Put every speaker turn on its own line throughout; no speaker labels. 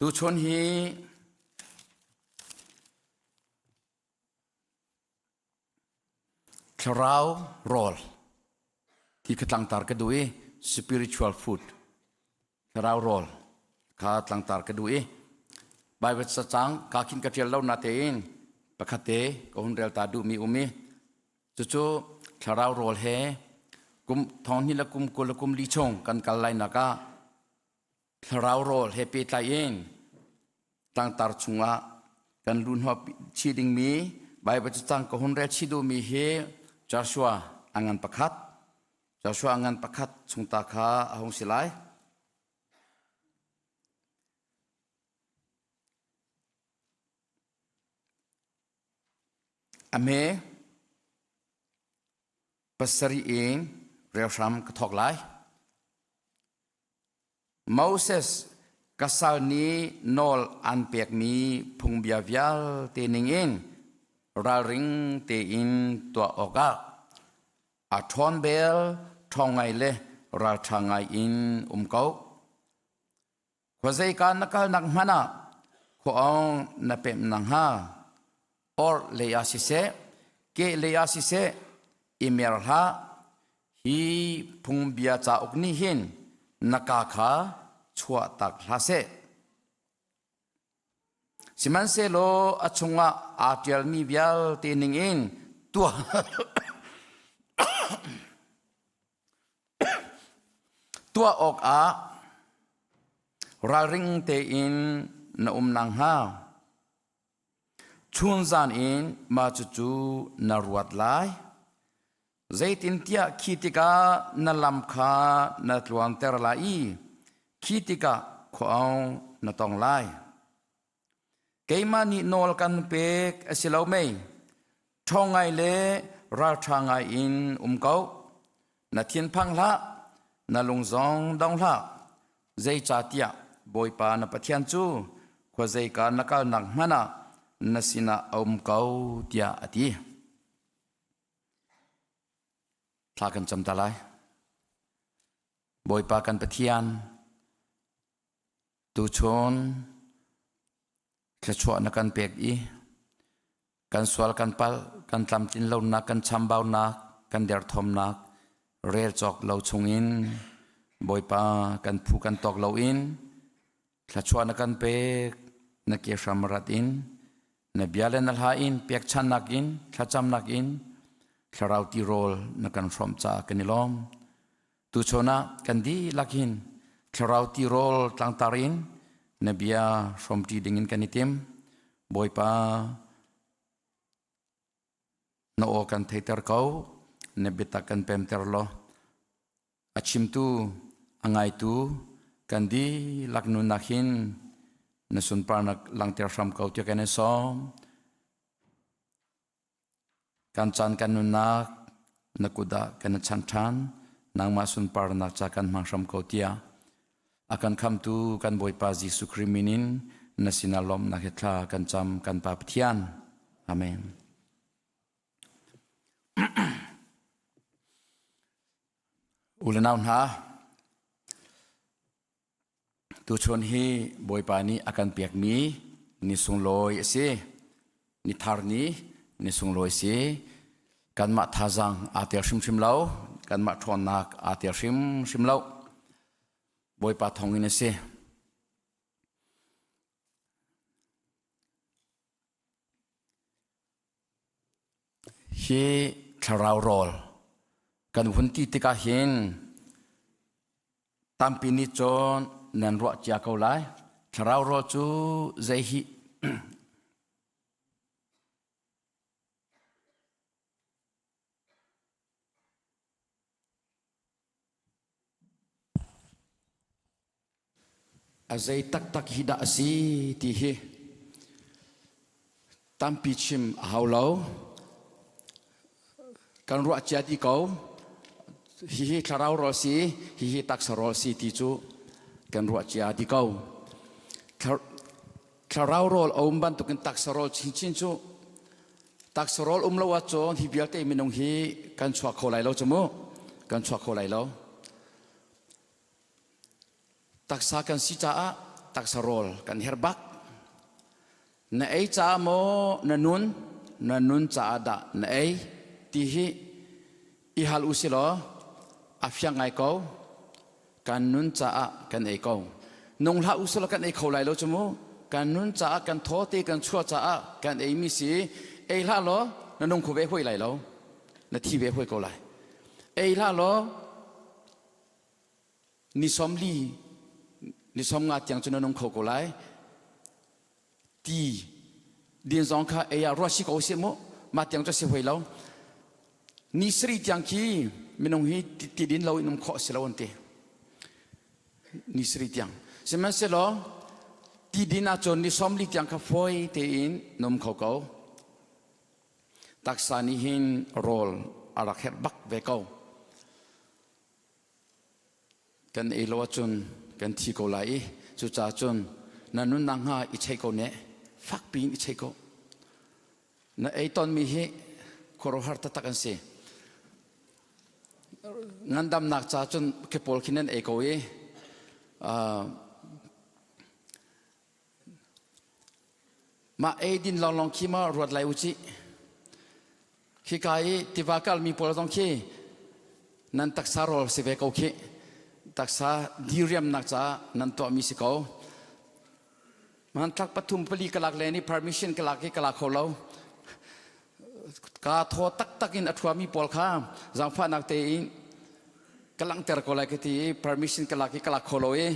Tuchun hi thlarau rawl ti kha tlangtar ka duh i spiritual food thlarau rawl kha tlangtar ka duh i Bible cacang ka khin ka ṭial lo na tein pakhat te ka hun rel ta duhmi um i cucu thlarau rawl he kum thong hnih le kum 20 le kum li chung kan kal lai nak ah thlarau rawl he pehtlai in tlangtar chungah kan luhhnawh chih dingmi Baibal cacang ka hun rel chih duhmi hi Joshua a ngan pakhat Joshua a ngan pakhat chungta kha a hung si lai. A hme pasarih in rel hram ka thawk lai. Moses ka sal nih nawl an pekmi phungbia vialte ningin ralring tein tuah awkah a ṭhawn bel ṭhawng ngai le ralṭha ngai in um ko. Khuazeika na kalnak hmanh ah khua-awng na pemh nakhnga orh lei ah siseh, keh lei ah siseh i mer hlah. Hi phungbia cauk nih hin na ka kha chuahtak hlah seh. Sihmanhsehlaw a chungah aa ṭialmi vialte ningin tuah tuah awkah ralring tein na um nakhnga Chunzan in mah cucu na ruat lai. Zeitintiah khi tikah na lam kha na tluanter lai i khi tikah khua-aung na tong lai. Keimah nih nawl kan pek a si lo mei? Ṭhawng ngai le ralṭha ngai in um ko. Na thinphang hlah, na lung zong dong hlah. Zeicahtiah Bawipa na Pathian cu khuazeika na kalnak hmanh ah na sinah a um ko, tiah a ti. Thla kan cam ta lai. Bawipa kan Pathian, tuchun thluachuah na kan pek i kan sual kan palh kan tlamtlin lonak kan chambaunak kan derthawmnak rel cawk lo chungin Bawipa kan phu kan tawk loin thluachuah na kan pek na ke hram rat in na bia le na hla in pekchannak in thlacamnak in thlarau tirawl na kan hrawmh caah kan i lawm Tuchun ah kan dihlak hin thlarau tirawl tlangtar in na bia hrawmṭi dingin kan i tim. Bawipa, na aw kan theiter ko, na biatak kan pemter law, a chimtu, a ngaitu kan dihlak nunnak hin na sunparnak langhter hram ko tiah kan in sawm. Kan caan kan nunnak na kut ah kan i chan ṭhan. Nangmah sunparnak ca kan hmang hram ko tiah a kan khamtu kan Bawipa Jesuh Khrih min in na sinah lawmhnak he thla kan cam kan Pa Pathian. Amen. U le nau hna, Tuchun hi Bawipa nih a kan pekmi ni sunglawi a si. Ni thar ni, ni sunglawi si. Kanmah thazaang aa tel hrimhrim lo. Kanmah ṭhawnnak aa tel hrimhrim lo. Bawipa thawngin a si. Hi thlarau rawl kan hun ti tikah hin Tampi nih cun nan ruah cia ko lai. Thlarau rawl cu zei hi a zei taktak hi dah a si ti hi tampi chim a hau lo. Kan ruah cia dih ko. Hihi thlarau rawl si, hihi taksa rawl si ti cu kan ruah cia dih ko. Thlarau rawl a um bantukin taksa rawl chinchin cu taksa rawl um lo ahcun hi vialte minung hi kan chuak kho lai lo cu mu. Kan chuak kho lai lo. Taksa kan si caah Taksa rawl kan herh bak. Na ei caah maw na nun, na nun caah dah na ei ti hi i hal u si law a fiang ngai ko. Kan nun caah kan ei ko. Nung hlah u selaw kan ei kho lai lo cu mu. Kan nun caah kan thaw te kan chuah caah kan ei mi si ei hlah law na nung kho ve hoi lai lo. Na thi ve hoi ko lai. Ei hlah law ni 40 ni 50 tiang cu na nung kho ko lai. Ti din zong kha ei ah ruah si ko seh mu mah tiang cu si hoi lo. Ni sarih tiang khi minung hi ti din lo in um khawh si lo an ti. Ni sarih tiang. Sihmanhsehlaw ti din ahcun ni 40 tiang kha fawi tein na um kho ko. Taksa nih hin rawl a rak herh bak ve ko. Kan ei lo ahcun kan thi ko lai i cucaah cun na nunnak hnga i chei ko ne. Fakpi in i chei ko. Na ei tawnmi hi khuaruahhar taktak an si. Ngandamnak ca cun khi pawl khi nan ei ko i Mah eidin lawnglawng khi ma ruat lai u cih. Khika i tiva kalmi pawl zong khi nan taksa rawl si ve ko khi. Taksa diriamnak caah nan tuahmi si ko. Hmanthlak pathum pali ka lak len i permission ka lak i ka la kho lo. Ka thaw taktak in a ṭhuami pawl kha zaangfahnak tein ka langhter ko lai ka ti i permission ka lak i ka lak kho lo i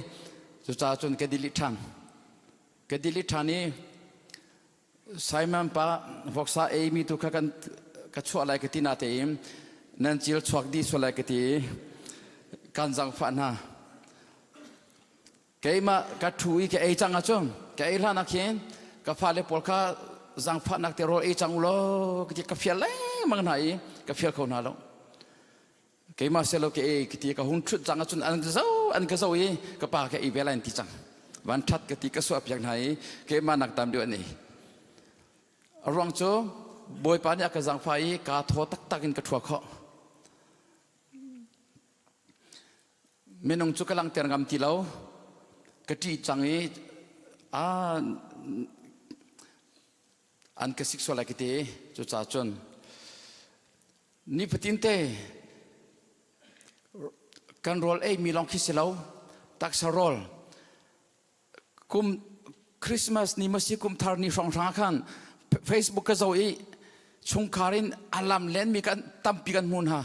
cucaah cun ka delete ṭhan. Ka delete ṭhan i Simon pa voksa eimi tu kha kan ka chuah lai ka ti na tein nan cil chuak dih sual lai ka ti i kan zaangfah hna. Keimah ka ṭhu i ka ei cang ahcun ka ei hlan ah khin ka fale pawl kha zaangfahnak te rawl ei cang u law ka ti ka fial lengmang hna i ka fial kho hna lo. Keimah selo ka ei ka ti ka hung ṭhut cang ahcun an ka zo an ka zo i ka pa ka ei ve lai an ti cang. Van ṭhat ka ti ka suah piak hna i keimah nak tam deuh an ei. A ruang cu Bawipa nih a ka zaangfah i kaa thaw taktak in ka ṭhua khawh. Minung cu ka langhter ngam ti lo. Ka ṭih cang i an ka sik sual lai ka ti. Cucaah cun nifatin te kan rawl ei mi lawng khi si lo taksa rawl kum Christmas ni maw si kum thar ni hrawnghrang ah khan Facebook ka zoh i chungkhar in a lam len mi kan tampi kan hmu hna.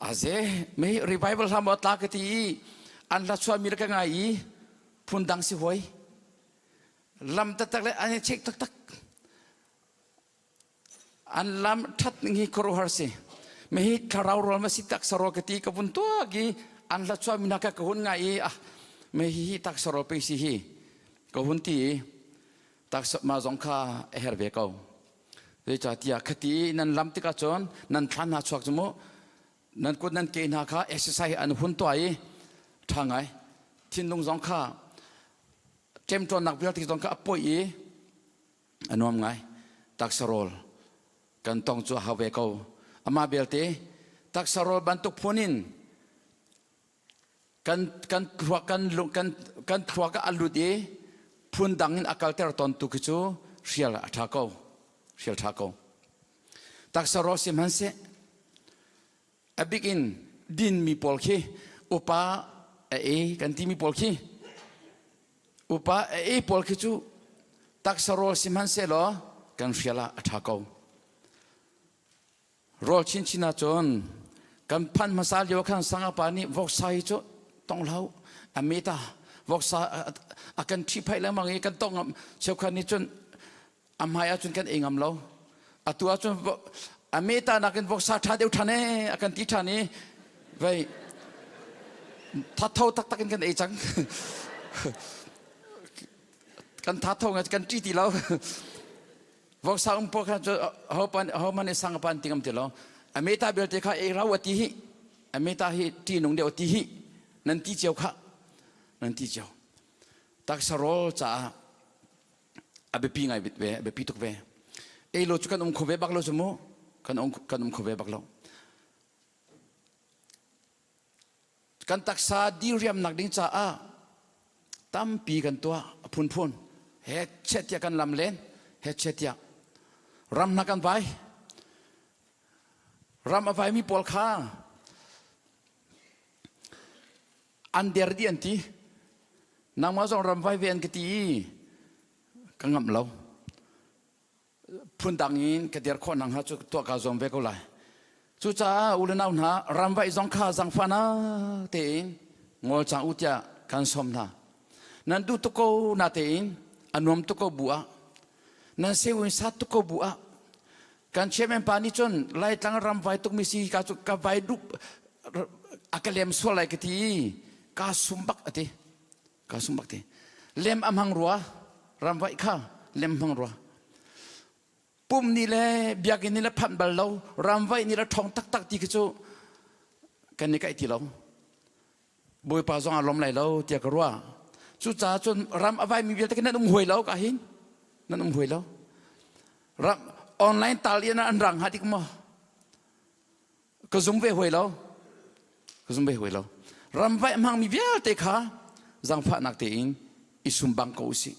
Aze me revival hla maw tla ka ti i an hla chuah mi le ka ngai i phundang si hoi. Lam taktak le an i check taktak. An lam ṭhat ning hi khuaruahhar si. Mi hi thlarau rawl ma si taksa rawl ka ti ka vun tuak i an hla chuah mi hna kha ka hun ngai i ah me hi hi taksa rawl pei si hi ka hun ti i taksa ma zong kha a her ve ko. Zeicahtiah khati nan lam tikah cun nan thlan hna chuak cu mu nan kut nan ke hna kha exercise an hun tuah i ṭha ngai thinlung zong kha ṭemṭawnnak vialte zong kha a poih i a nuam ngai. Taksa rawl kan tong cu a hau ve ko. Amah belte taksa rawl bantuk phun in kan kan thluak kan lung kan kan thluak ah a lut i phun dang in a kalter tawn tu khi cu hrial a ṭha ko. Hrial ṭha ko. Taksa rawl si hmanhseh a bik in dinmi pawl khi upa a ei kan timi pawl khi upa a ei pawl khi cu taksa rawl si hmanhsehlaw kan hrial ah a ṭha ko. Rawl chinchin ahcun kan phan hmasa lio khan sangapa nih voksa hi cu tong hlah a meta voksa a kan ṭhihphaih lengmang i kan tong ngam cheukhat nih cun a hmai ahcun kan ei ngam lo atu ahcun a meta nakin voksa ṭha deuh ṭhan ee a kan ti ṭhan i vei thatho taktak in kan ei cang kan thatho ngai kan ṭi ti lo voksa um pawl khan cu ho pan ho man i sang pan ti ngam ti lo a meta belte kha ei rau a ti hi a meta hi ṭi nung deuh a ti hi nan ti cio kha nan ti cio taksa rawl caah a biapi ngai ve a biapi tuk ve ei lo cu kan um kho ve bak lo cu mu kan um kan um kho ve bak lo kan taksa diriamnak ding caah. Tampi kan tuah a phunphun. He chet tiah kan lam len. He chet tiah ram hna kan vai. Ram a vaimi pawl kha an der dih an ti. Nangmah zong ram vai ve an ka ti i ka ngamh lo. Phundang in ka der khawh nak hnga cu tuah kaa zuam ve ko lai. Cucaah u le nau hna ramvaih zong kha zangfahnak tein ngol cang u tiah kan sawm hna. Nan duh tuk ko na tein a nuam tuk ko bu ah nan seu in sat tuk ko bu ah kan chairman pa nih cun Laitlang ramvai tukmi si ka cu ka vai dup a ka lem sual lai ka ti i kaa sum bak a ti. Ka sum bak ti. Lem a hmang rua, ramvaih kha lem hmang rua. Pum nih le biakinn nih le phanh bal lo, ramvaih nih le ṭhawng taktak ti khi cu kan i kaih ti lo. Bawipa zong a lawm lai lo tiah ka ruah. Cucaah cun ram a vaimi vialte khi nan um huai lo ka hin. Nan um huai lo. Ram online tal in an rang ha dik maw? Ka zum ve huai lo. Ka zum ve huai lo. Ramvaih hmangmi vialte kha zangfahnak tein i sum bang ko usih.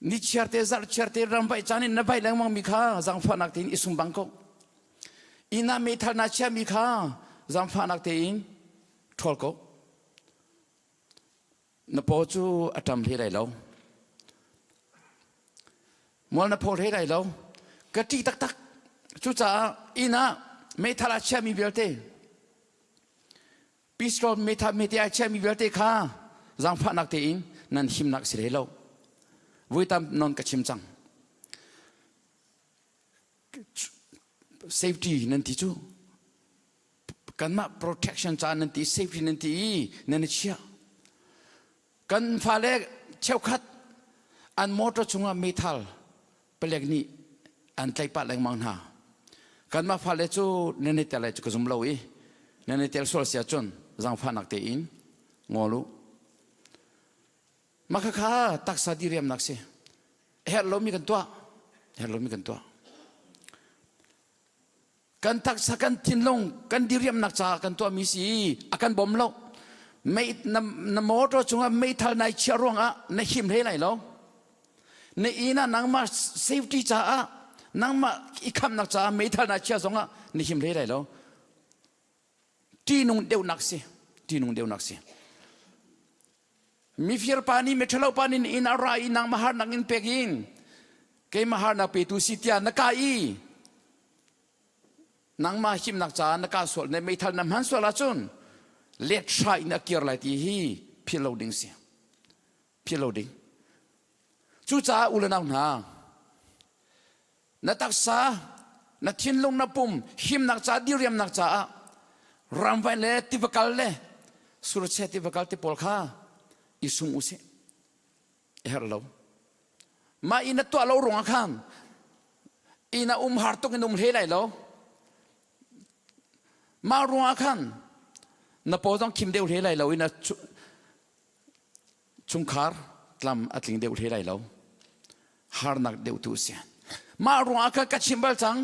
Ni chiar te zarh chiar te ramvaih caan in na vaih lengmang mi kha zangfahnak tein i sum bang ko. Inn ah meithal na chiami kha zangfahnak tein ṭhawl ko. Na paw cu a ṭam hlei lai lo. Mual na phaw hlei lai lo. Ka ṭih taktak. Cucaah inn ah meithal a chiami vialte, pistol meithal mete a chiami vialte kha zaangfahnak tein nan himnak si hlei lo. Voi tam non ka chim cang. Safety nan ti cu kanmah protection ca nan ti safety nan ti i nan i chiah kan fale cheukhat an motor chungah meithal palek nih an tlaih pah lengmang hna kanmah fale cu nan i tel lai cu ka zum lo i nan i tel sual sia cun zaangfahnak tein ngol u mah khakha taksa diriamnak si herh lomi kan tuah herh lomi kan tuah Kan taksa kan thinlung kan diriamnak caah kan tuahmi si a kan bawm lo. Mei na, na motor chungah meithal nai chiah ruangah na him hlei lai lo. Na inn ah nangmah safety caah nangmah i khamnak caah meithal nai chiah zongah na him hlei lai lo. Ṭihnung deuhnak si. Ṭihnung deuhnak si. Mifir pa nih miṭhalo pa nih inn a ra i nangmah harnak in pek in keimah harnak petu si tiah na kah i nangmah himnak caah na kah sual na meithal na hman sual ahcun let hra in a kir lai ti hi philh lo ding si philh lo ding cucaah u le nau hna Na taksa, na thinlung, na pum himnak ca, diriamnak caah ramvai le tiva kal le surchia tiva kal ti pawl kha i sum u sih. I herh lo. Mah i na tuah lo ruangah khan inn ah um har tuk in um hle lai lo. Mah ruangah khan na paw zong khim deuh hle lai lo i na Chungkhar tlam a tling deuh hlei lai lo. Harnak deuh tu a si. Mah ruangah kha ka chim bal cang.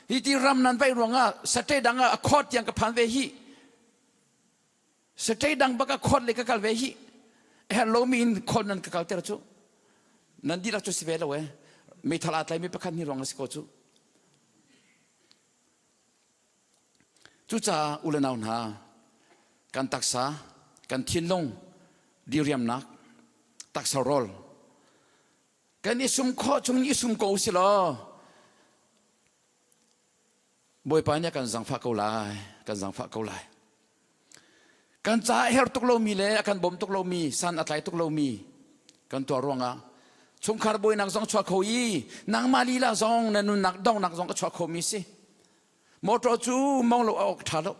Hi ti ram nan vaih ruangah state dang ah a court tiang ka phan ve hi. State dang bak a court le ka kal ve hi. Herh lomi in court nan ka kalter cu. Nan dihlak cu si ve lo eh. Meithal aa tlaimi pakhat ni ruang a si ko cu. Cucaah u le nau hna, kan taksa, kan thinlung diriamnak, taksa rawl, kan i sum khawh chung i sum ko si law Bawipa nih a kan zangfah ko lai, kan zangfah ko lai. Kan caah a her tuk lomi le a kan bawm tuk lomi, san a tlai tuk lomi kan tuah ruangah chungkhar buainak zong chuak kho i nangmah lila zong na nunnak donghnak zong a chuak khomi si. Motor cu mong lo awk ṭha lo.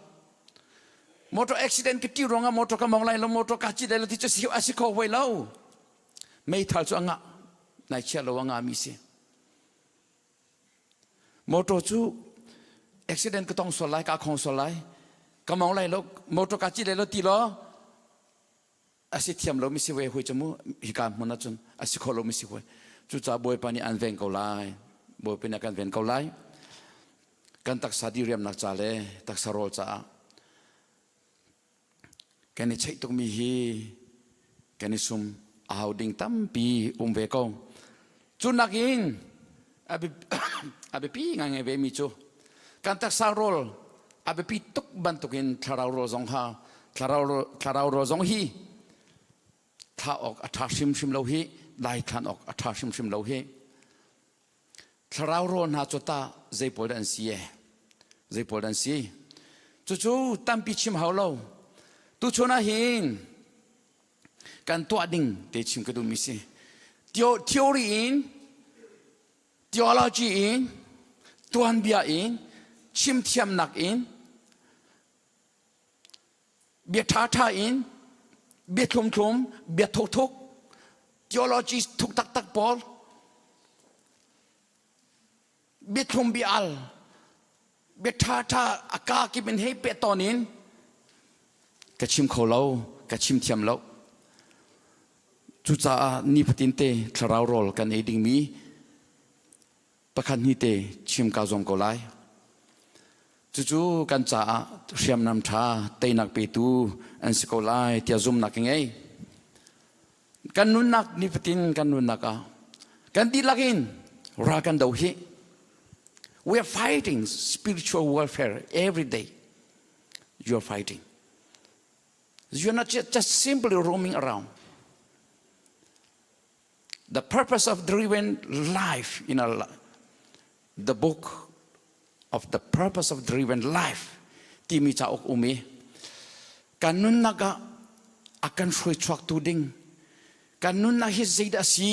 Motor accident ka ti ruangah motor ka mong lai lo, motor ka ci lai lo ti cu si a si kho hoi lo. Meithal cu a ngah, nai chia lo a ngahmi si. Motor cu accident ka tong sual lai, ka khong sual lai, ka mong lai lo, motor ka ci lai lo ti law a si thiam lo mi si ve hui cu mu hika hmun ahcun a si kho lo mi si hui. Cucaah Bawipa nih an ven ko lai. Bawipa nih a kan ven ko lai. Kan taksa diriamnak ca le taksa rawl caah kan i cheih tukmi hi. Kan i sum a hau ding tampi um ve ko. Cu nakin a biapi ngaingai ve mi cu kan taksa rawl a biapi tuk bantukin thlarau rawl zong ha thlarau rawl zong hi thlah awk a ṭha hrimhrim lo hi daithlan awk a ṭha hrimhrim lo hi. Thlarau rawl hna cu tah zei pawl dah an si e? Zei pawl dah an si? Cucu tampi chim hau lo. Tuchun ah hin kan tuah ding te chim ka duhmi si. Theory in, theology in, tuanbia in, chimthiamnak in, bia ṭhaṭha in bia thlumthlum bia thukthuk theology thuk taktak pawl bia thlum bia al bia ṭhaṭha a kaa kip in hei peh tawn in ka chim kho lo ka chim thiam lo. Cucaah nifatin te thlarau rawl kan ei dingmi pakhat hnih te chim kaa zuam ko lai. Cucu kan caah hriamnam ṭha teinak petu an si ko lai tiah zumhnak ka ngei. Kan nunnak nifatin kan nunnak ah kan dihlak in ral kan do hi. We are fighting spiritual warfare every day. You are fighting. You are not just simply roaming around. The purpose of driven life in our the book of the purpose of driven life timi cauk um i kan nunnak ah a kan hruai chuaktu ding kan nunnak hi zeidah a si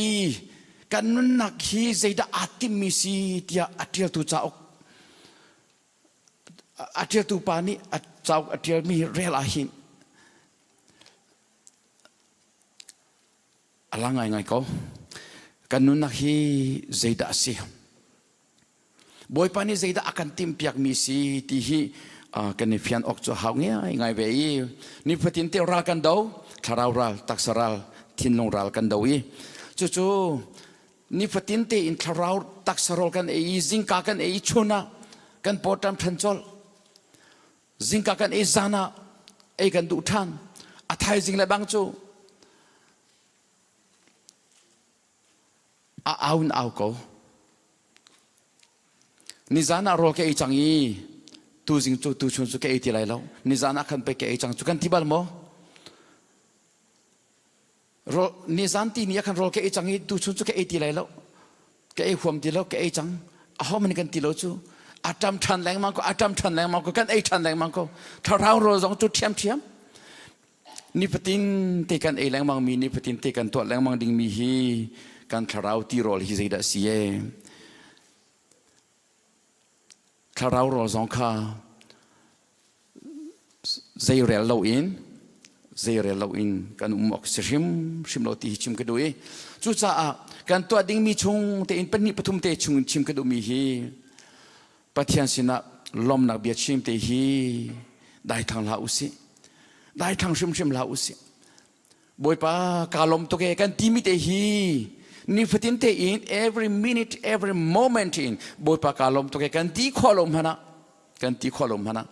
kan nunnak hi zeidah aa timmi si tiah a ṭialtu cauk a ṭialtu pa nih a cauk a ṭialmi rel ah hin A lang ngaingai ko. Kan nunnak hi zeidah a si? Bawipa nih zeidah a kan timhpiakmi si ti hi kan i fian awk cu hau ngai ve i nifatin te ral kan do, thlarau ral, taksa ral, thinlung ral kan do i cucu nifatin tein thlarau taksa rawl kan ei i zingka kan ei i chun ah kan pawṭam ṭhan colh. Zingka kan ei zan ah ei kan duh ṭhan. A thaizing le bang cu a au in au ko. Nizan ah rawl ka ei cang i tuzing cu tuchun cu ka ei ti lai lo. Nizan ah khan pei ka ei cang cu kan ti bal maw? Rawl nizan ti ni ah khan rawl ka ei cang i tuchun cu ka ei ti lai lo. Ka ei huam ti lo, ka ei cang. Aho man kan ti lo cu. A ṭam ṭhan lengmang ko, a ṭam ṭhan lengmang ko, kan ei ṭhan lengmang ko. Thlarau rawl zong cu ṭhiamṭhiam. Nifatin te kan ei lengmang mi, nifatin te kan tuah lengmang dingmi hi kan thlarau tirawl hi zeidah si e? Thlarau rawl zong kha zeirel loin zeirel loin kan um awk si hrimhrim lo ti hi chim ka duh i cucaah kan tuah dingmi chung tein pahnih pathum te chung in chim ka duhmi hi Pathian sinah lawmnak bia chim te hi daithlang hlah usih daithlang hrimhrim hlah usih. Bawipa kaa lawm tuk e kan timi te hi nifatin te in every minute every moment in Bawipa kaa lawm tuk e kan ti khawh lo hmanh ah kan ti khawh lo hmanh ah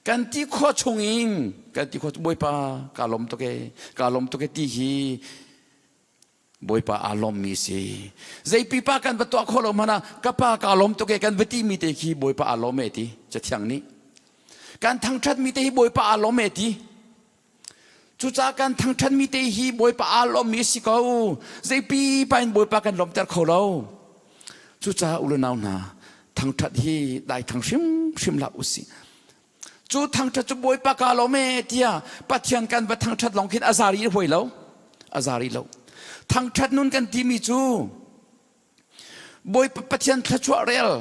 kan ti khawh chung in kan ti khawh Bawipa kaa lawm tuk e kaa lawm tuk e ti hi Bawipa aa lawmmi si. Zei pipa kan va tuah khawh lo hmanh ah ka pa kaa lawm tuk e kan va timi te khi Bawipa aa lawm e ti Cathiang nih. Kan thangṭhatmi te hi Bawipa aa lawm e ti. Cucaah kan thangṭhatmi te hi Bawipa aa lawmmi si ko. Zei pipa in Bawipa kan lawmter kho lo. Cucaah u le nau hna thangṭhat hi daithang hrimhrim hlah usih. Cu thangṭhat cu Bawipa kaa lawm e tiah Pathian kan va thangṭhat lawng khin a za rih huai lo. A za rih lo. Thangṭhat nun kan timi cu Bawipa Pathian thluachuah rel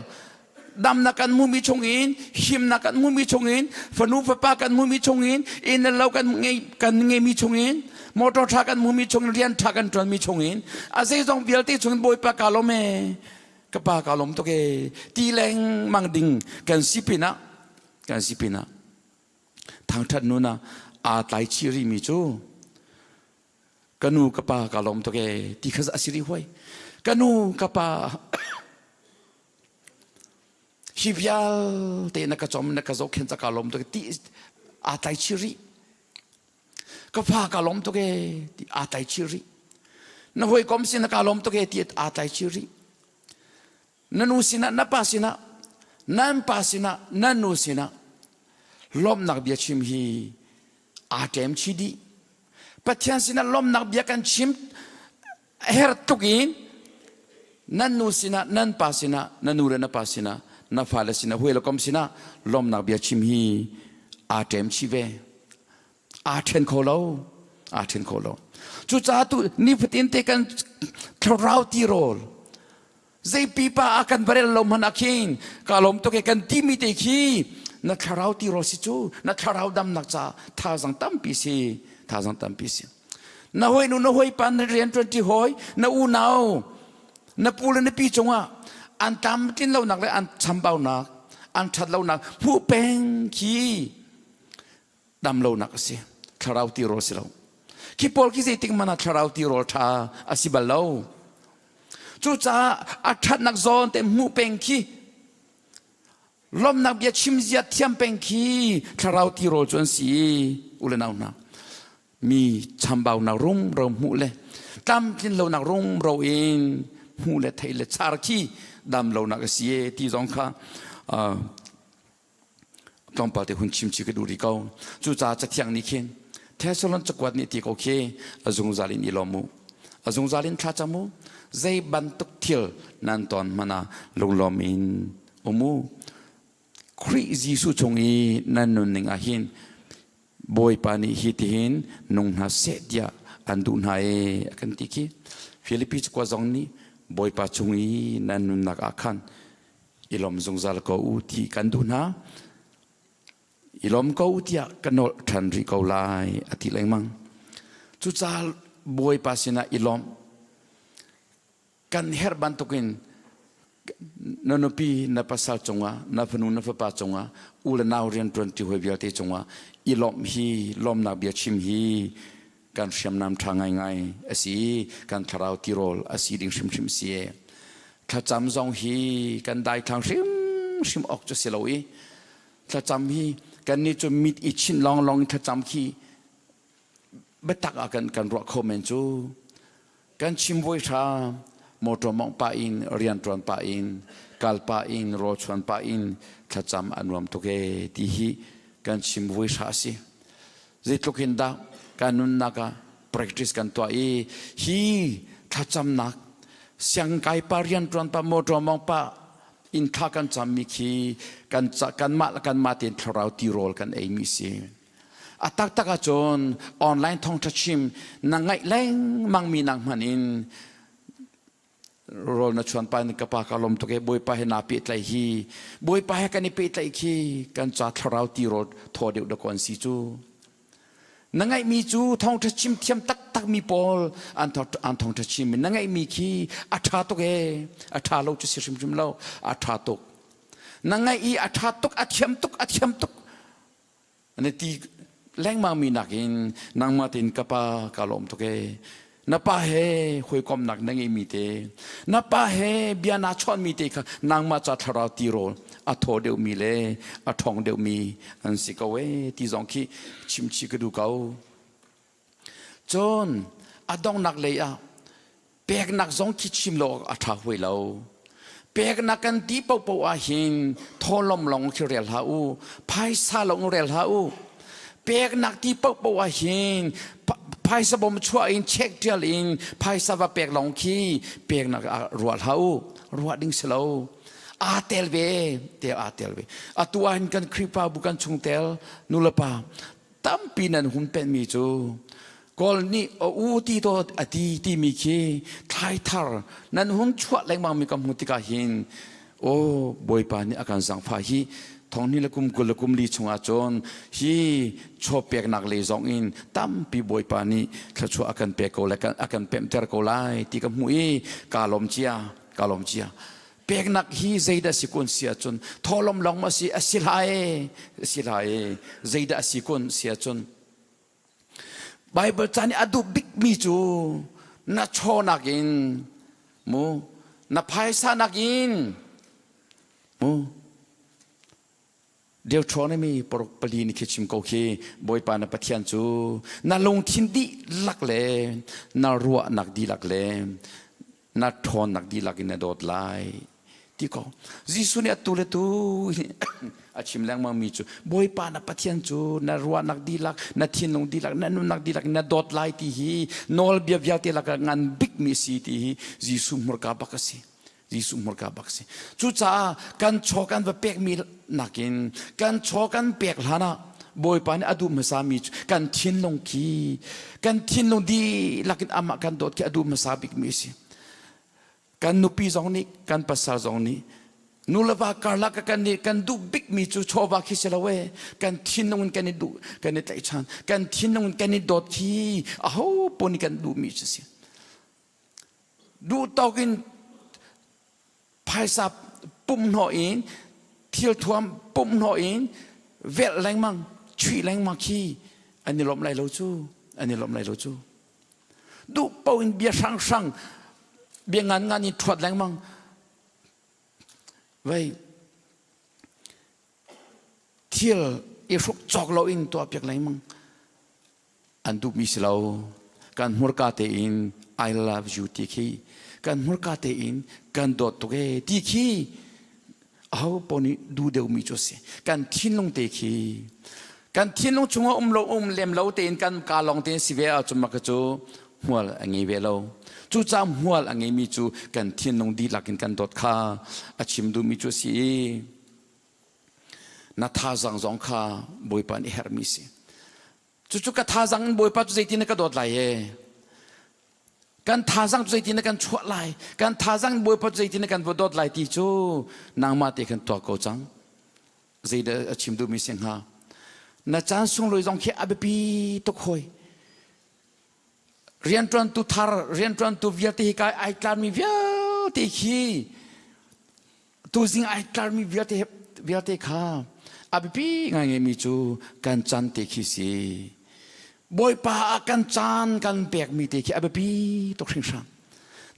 damnak kan hmumi chungin himnak kan hmumi chungin fanu fapa kan hmumi chungin inn le lo kan ngei kan ngeimi chungin motor ṭha kan hmumi chungin rian ṭha kan ṭuanmi chungin a zeizong vialte chungin Bawipa kaa lawm e ka pa kaa lawm tuk e ti lengmang ding kan si pinah kan si pinah thangṭhat nun ah aa tlai chih rihmi cu ka nu ka pa kaa lawm tuk e ti kha a si rih huai. Ka nu ka pa hi vialte na ka cawm na ka zohkhenh ca kaa lawm tuk ti aa tlai chih rih. Ka fa ka lawm tuk ee ti aa tlai chih rih. Na hawikom sinah ka lawm tuk ee ti aa tlai chih rih. Na nu sinah, na pa sinah, nan pa sinah, nan nu sinah lawmhnak bia chim hi aa ṭem chih dih. Pathian sinah lawmhnak bia kan chim her tluk in nan nu sinah, nan pa sinah, na nu le na pa sinah, na fale sinah, hawi le kom sinah lawmhnak bia chim hi aa ṭem chih ve. Aa ṭhen kho lo. Aa ṭhen kho lo. Cucaah tu nifatin te kan thlarau tirawl zei pipa a kan barel lo hmanh ah khin ka lawm tuk e kan timi te khi na thlarau tirawl si cu na thlarau damnak ca thazang tampi si thazang tampi si na hoi nu na hoi pa na rian ṭuan ṭi hawi na unau na pu le na pi cungah an tlamtlin lonak le an chambaunak an ṭhat lonak hmuh peng khi dam lonak a si thlarau tirawl si lo khi pawl khi zeitik hmanh ah thlarau tirawl ṭha a si bal lo cucaah a ṭhatnak zawn te hmuh peng khi lawmhnak bia chim zia thiam peng khi thlarau tirawl cu an si u le nau hna mi chambaunak rumro hmuh le tlamtlin lonak rumro in hmuh le theih le char khi dam lonak a si e ti zong kha tlawmpal te hun chim chi ka duh rih ko. Cucaah Cathiang nih khin Thessalon cakuat nih ti ko khi a zungzal in i lawm u. A zungzal in thlacam u. Zei bantuk thil nan ton hmanh ah lunglawm in um u. Khrih Jesuh chung i nan nunning ah hin Bawipa nih hi tihin nung hna seh tiah an duh hna e a kan ti khi. Filipi cakuat zong nih Bawipa chung i nan nunnak ah khan i lawm zungzal ko u ti kan duh hna. I lawm ko tiah ka nolh ṭhan rih ko lai a ti lengmang. Cucaah Bawipa sinah i lawmh kan herh bantukin na nupi na pasal cungah na fanu na fapa cungah u le nau rianṭuan ṭi hawi vialte cungah i lawmh hi lawmnak bia chim hi kan hriamnam ṭha ngaingai a si kan thlarau tirawl a si ding hrimhrim si e thlacam zong hi kan daithlang hrimhrim awk cu si lo i thlacam hi kan nih cu mit i chinh lawnglawng in thlacam khi biatak ah kan kan ruah kho men cu kan chim voi hra motor mongh pah in rian ṭuan pah in kal pah in rawl chuan pah in thlacam a nuam tuk e ti hi kan chim voi hra a si Zeitluk in dah kan nunnak ah practice kan tuah i hi thlacamnak siangkai pa rianṭuan pa motor mong pa in thla kan cammi khi kan kanmah le kanmah tein thlarau tirawl kan eimi si. A taktak ahcun online thawngṭha chim na ngaih lengmang mi nak hmanh in rawl na chuan pa in ka pa ka lawm tuk e bawipa he naa pehtlaih hi bawipa he kan i pehtlaih khi kan ca thlarau tirawl thaw deuh da kon si cu na ngaihmi cu thawngṭha chim thiam taktak mi pawl an an thawngṭha chim na ngaihmi khi a ṭha tuk e a ṭha lo cu si hrimhrim lo a ṭha tuk na ngaih i a ṭha tuk a thiam tuk a thiam tuk Na ti lengmang mi nakin nangmah tein ka pa ka lawm tuk ee. Na pa he hawikomnak na ngeimi te, na pa he bia naa chawnhmi te kha nangmah ca thlarau tirawl a thaw deuhmi le a ṭhawng deuhmi an si ko ee ti zong khi chimchih ka duh ko. Cun a donghnak lei ah peknak zong khi chim lo a ṭha huai lo. Peknak kan ti paohpaoh ah hin thawlawm lawng khi rel hlah u, phaisa lawng rel hlah u. Peknak ti paohpaoh ah hin phaisa bawm chuah in check ṭial in phaisa va pek lawng khi peknak ah ruah hlah u. Ruah ding si lo. Aa tel ve, te aa tel ve. Atu ah hin kan Khrihfabu kan chungtel nulepa tampi nan hun penmi cu Kawl nih a u ti to a ti timi khi thlai thar nan hung chuah lengmang mi ka hmuh tikah hin aw Bawipa nih a kan zangfah hi thonghni le kum 20 le kum li chungah cun hi chaw peknak lei zong in tampi Bawipa nih thluachuah a kan pek ko le a kan pemhter ko lai ti ka hmuh i kaa lawm cia kaa lawm cia Peknak hi zeidah si kun si ahcun thawhlawm lawng ma si a si lai a si lai zeidah a si kun si ahcun Bible ca nih a duh bikmi cu na chawnak in mu na phaisa nak in mu. Deuteronomy paruk pali nih khi chim ko khi Bawipa na Pathian cu na lungthin dihlak le na ruahnak dihlak le na ṭhawnnak dihlak in na dawt lai ti ko. Jesuh nih atu le tu a chim lengmang mi cu Bawipa na Pathian cu na ruahnak dihlak, na thinlung dihlak, na nunnak dihlak in na dawt lai ti hi nawlbia vialte lakah ngan bikmi a si ti hi Jesuh hmurka bak a si. Jesuh hmurka bak si. Cucaah kan chaw kan va pekmi nakin kan chaw kan pek hlan ah Bawipa nih a duh hmasami cu kan thinlung khi kan thinlung dihlak in amah kan dawt khi a duh hmasa bikmi a si. Kan nupi zong nih kan pasal zong nih nu le va karlak kan nih kan duh bikmi cu chawva khi si lo e kan thinlung in kan i duh kan i tlaihchan kan thinlung in kan i dawt khi aho paoh nih kan duhmi cu si. Duhtawk in phaisa pumhnawh in thilthuam pumhnawh in velh lengmang chuih lengmang khi an i lawmh lai lo cu an i lawmh lai lo cu duh paoh in bia hranghrang bia ngan ngan in ṭhuat lengmang vei thil i hruk cawk lo in tuah piak lengmang an duhmi si lo. Kan hmurka tein I love you ti khi kan hmurka tein kan dawt tuk ee ti khi aho paoh nih duh deuhmi cu a si. Kan thinlung te khi kan thinlung chungah um lo um lem lo tein kan ka lawng tein si ve ahcun mah cu hmual a ngei ve lo. Cucaah hmual a ngeimi cu kan thinlung dihlak in kan dawt kha a chim duhmi cu a si i na thazang zong kha Bawipa nih herhmi si. Cucu ka thazang in Bawipa cu zeitin na ka dawt lai e? Kan thazang cu zeitin na kan chuah lai? Kan thazang in Bawipa cu zeitin na kan va dawt lai ti cu nangmah te khan tuak ko cang. Zeidah a chim duhmi si hnga? Na caan sunglawi zong khi a biapi tuk hoi. Rianṭuantu thar, rianṭuantu vialte hi kai ai tlarmi vialte khi Tuzing ai tlarmi vialte vialte kha a biapi ngaingaimi cu kan chan te khi si. Bawipa ah kan caan kan pekmi te khi a biapi tuk hringhran.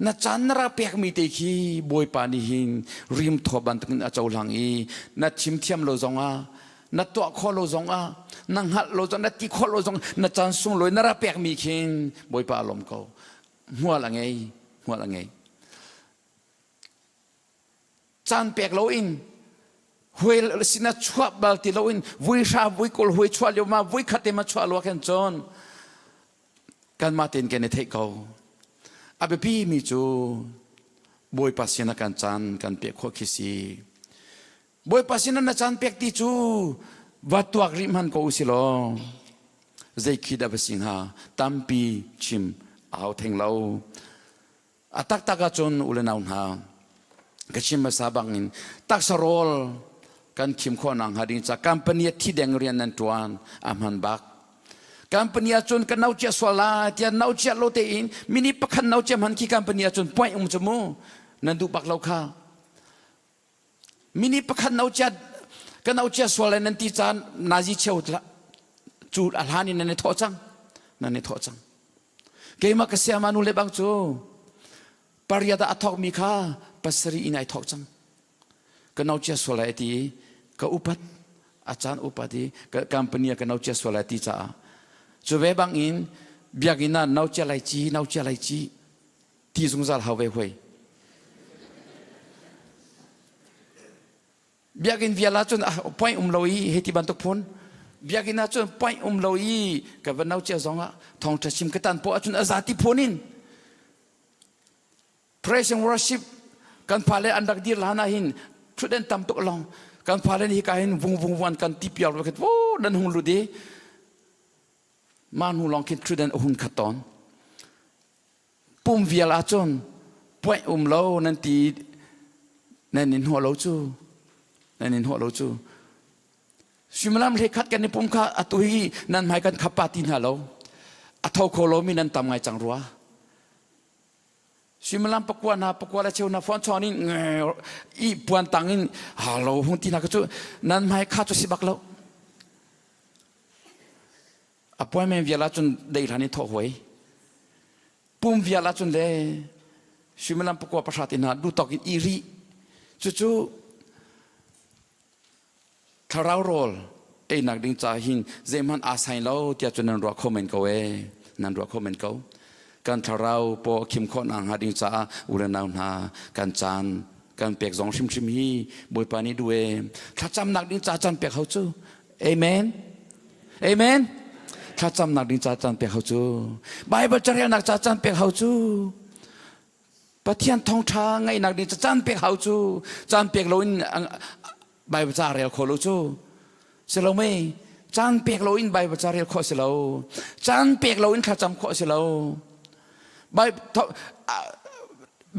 Na caan na rak pekmi te khi Bawipa nih hin rim thaw bantukin a cohlang i na chim thiam lo zongah na tuah khawh lo zongah na hngalh lo zong na ti khawh lo zong na caan sunglawi na rak pekmi khin Bawipa a lawm ko. Hmual a ngei, hmual a ngei. Caan pek loin huai sinah chuah bal ti loin vui hra vui kul hui chuah lio ma vui khat te ma chuah lo khan cun kanmah tein kan i theih ko. A biapi mi cu Bawipa sinah kan caan kan pek khawh khi si. Bawipa sinah na caan pek ti cu va tuak rih hman ko usih law zei khi dah va si hnga tampi chim a hau theng lo. A taktak ahcun u le nau hna, ka chim hmasa bangin taksa rawl kan khim khawh nakhnga ding ca company ah thi deng rian nan ṭuan a hman bak. Company ahcun ka nau cia sual lai tiah nau cia lo tein minute pakhat nau cia hman khi company ahcun point um cu mu nan duh bak lo kha. Minute pakhat nau cia ka nau cia sual lai nan ti caan nazi cheu cu a hlan in nan i thawh cang nan i thawh cang. Keimah ka siama nu le bang cu pariat ah a thawkmi kha pasarih in ai thawk cang. Ka no chia sual lai ti i ka upat a caan upat i ka company ah ka no chia sual lai ti caah cu ve bang in biakinn ah no chia lai ci no chia lai ci ti zungzal hau ve huai. Biakinn vial ahcun point um lo i hei ti bantuk phun biakinn ahcun point um lo i ka va no cia zong ah thawngṭha chim ka tan poah ahcun a zati phun in praise and worship kan fale an rak dir hlan ah hin ṭhutden tam tuk long kan fale nih hika hin vung vung vung an kan ti piar khat wo nan hung lut i mah hnu lawng khin ṭhutden a hun khat tawn Pum vial ahcun puaih um lo nan ti nan in hnawh lo cu nan in hnawh lo cu suimilam hlei khat kan i pum kha atu hi nan hmai kan khap pa ti hna lo a tho kho lomi nan tam ngai cang rua suimilam pakua hna pakua le cheu hna phone chawn in i puan tang in ha lo hung ti hna cu nan hmai kha cu si bak lo Appointment vial ahcun dei hlan i thawh huai. Pum vial ahcun le suimilam pakua pahra te hna duhtawk in i rih. Cucu Thlarau rawl einak ding ca hin zeihmanh aa sai lo tiah cun nan ruah kho men ko ee. Nan ruah kho men ko. Kan thlarau paw khim khawh nak hnga ding caah u le nau hna kan caan kan pek zong hrimhrim hi Bawipa nih duh ee. Thlacamnak ding ca caan pek hau cu. Amen. Amen. Thlacamnak ding ca caan pek hau cu. Bible carelnak ca caan pek hau cu. Pathian thawngṭha ngaihnak ding caan pek hau cu caan pek loin Bible ca rel kho lo cu si lo mei caan pek loin Bible ca rel khawh si lo caan pek loin thlacam khawh si lo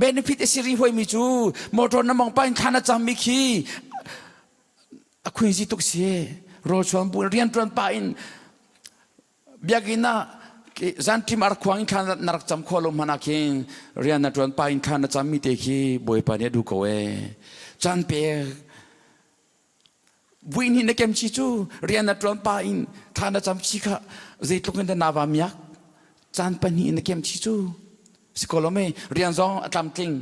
benefit a si ri huaimi cu motor na mong pa in thla na cammi khi a khuizi tuk si rawlchuan bu rianṭuan pa in Biakinn ah zanṭim arkhuang in thla na rak cam khawh lo hmanh ah khin rian na ṭuan pa in thla na cammi te khi Bawipa nih a duh ko ee. Caan pek vui nih na kem chi cu rian na ṭuan pa in thla na cam chi kha zeitluk in dah naa va miak caan pahnih in na kem chi cu si ko lo mei rian zong a tlamtling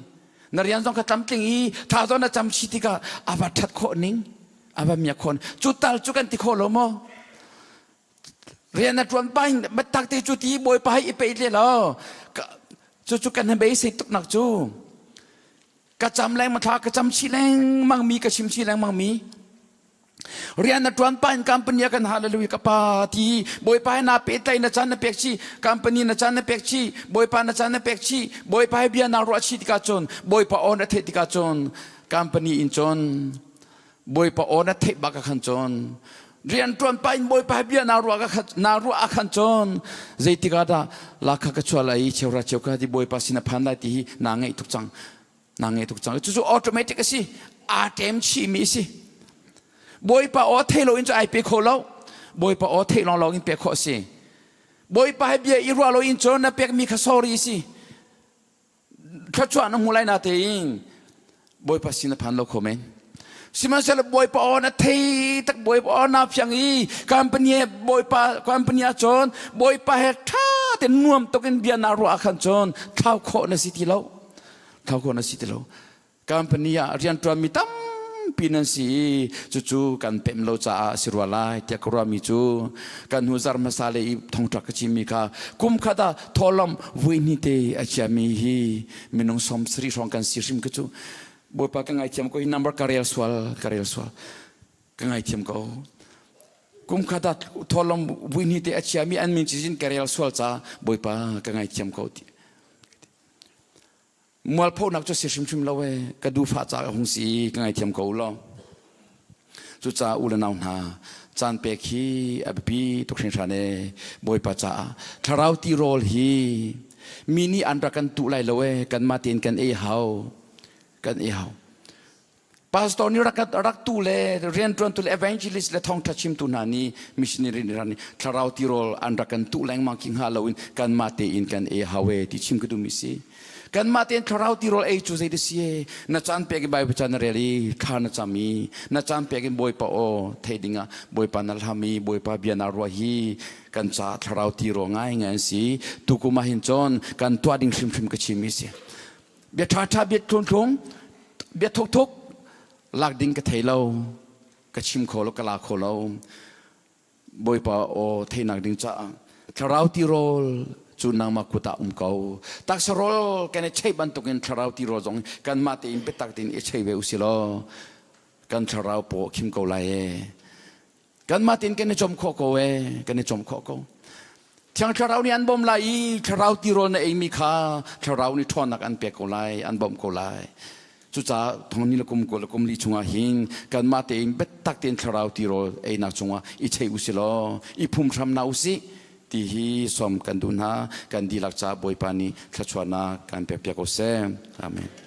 na rian zong kha tlamtling i thla zong na cam chi tikah a va ṭhat khawh ning a va miak khawh cu tal cu kan ti khawh lo maw Rian na ṭuan pah in biatak te cu ti Bawipa hi i peih le lo. Cucu kan beisei tuknak cu ka cam lengmang thla ka cam chih lengmang mi ka chim chih lengmang mi rian na ṭuan pah in company ah kan hallelujah ka pa ti Bawipa he naa pehtlaih na caan na pek chih company na caan na pek chih Bawipa na caan na pek chih Bawipa he bia naa ruah chih tikah cun Bawipa aw na theih tikah cun company in cun Bawipa aw na theih bak ah khan cun rianṭuan pa in Bawipa bia naa ruah naa ruah ah khan cun zeitik ah dah lakha ka chuah lai i cheura cheuka ti Bawipa sin a phan lai ti hi naa ngaih tuk cang naa ngaih tuk cang cucu automatic a si aa ṭem chihmi a si Bawipa aw thei loin cu ai pe kho lo Bawipa aw theih lawnglawng in pek khawh a si Bawipa he bia i ruah loin cun na pekmi kha sorry a si thluachuah na hmu lai na tein Bawipa sin a phan lo kho men sihmanhsehlaw Bawipa aw na thei tak Bawipa aw na fiang i company he Bawipa company ah cun Bawipa he ṭha tein nuam tuk in bia naa ruah ah khan cun thlau khawh na si ti lo thlau khawh na si ti lo Company ah rianṭuanmi tampi nan si i cucu kan pemh lo caah a si rua lai tiah ka ruahmi cu kan hnu zarh hmasa le i thongṭa ka chimmi kha kum khat ah thawhlawm vui hnih te a chiami hi minung 70 hrawng kan si hrim ka cu Bawipa ka ngaithiam ko hi number ka rel sual ka rel sual ka ngaithiam ko kum khat ah thawhlawm vui hnih te a chiami an min cizin ka rel sual ca Bawipa ka ngaithiam ko ti Mualphonak cu si hrimhrim lo ee, ka duhfah ca ka hung si ka ngaithiam ko law. Cucaah u le nau hna, caan pek hi a biapi tuk hringhran ee, Bawipa caah. Thlarau tirawl hi mi nih an rak kan tuh lai lo ee, kanmah tein kan ei hau. Kan ei hau. Pastor nih rak rak tu le rianṭuantu le evangelist le thawngṭha chimtu hna nih missionary nih rak nih thlarau tirawl an rak kan tuh lengmang khi hnga loin kanmah tein kan ei hau e ti chim ka duhmi si. Kanmah tein thlarau tirawl ei cu zei ti si e na caan pek i Bible ca na rel i thla na cam i na caan pek in Bawipa aw theih dingah Bawipa na hlam i Bawipa bia na ruah hi kan ca thlarau tirawl ngaingai an si. Tukum ah hin cun kan tuah ding hrimhrim ka chimmi si. Bia ṭhaṭha bia thlungthlung bia thukthuk lak ding ka thei lo ka chim kho lo ka la kho lo Bawipa aw theihnak ding caah thlarau tirawl cu nangmah kut ah um ko taksa rawl kan i cheih bantukin thlarau tirawl zong kanmah tein biatak tein i chei ve usih law kan thlarau paw a khim ko lai ee Kanmah tein kan i cawm khawh ko ee, kan i cawm khawh ko. Thiang Thlarau nih an bawm lai i Thlarau tirawl na eimi kha Thlarau nih ṭhawnnak an pek ko lai, an bawmh ko lai. Cucaah thongni le kum kul le kum li chungah hin kanmah tein biatak tein Thlarau tirawl einak chungah i chei u si law i phum hram hna usih ti hi sawm kan duh hna. Kan dihlak caah Bawipa nih thluachuahnak kan pekpiak ko seh. Amen.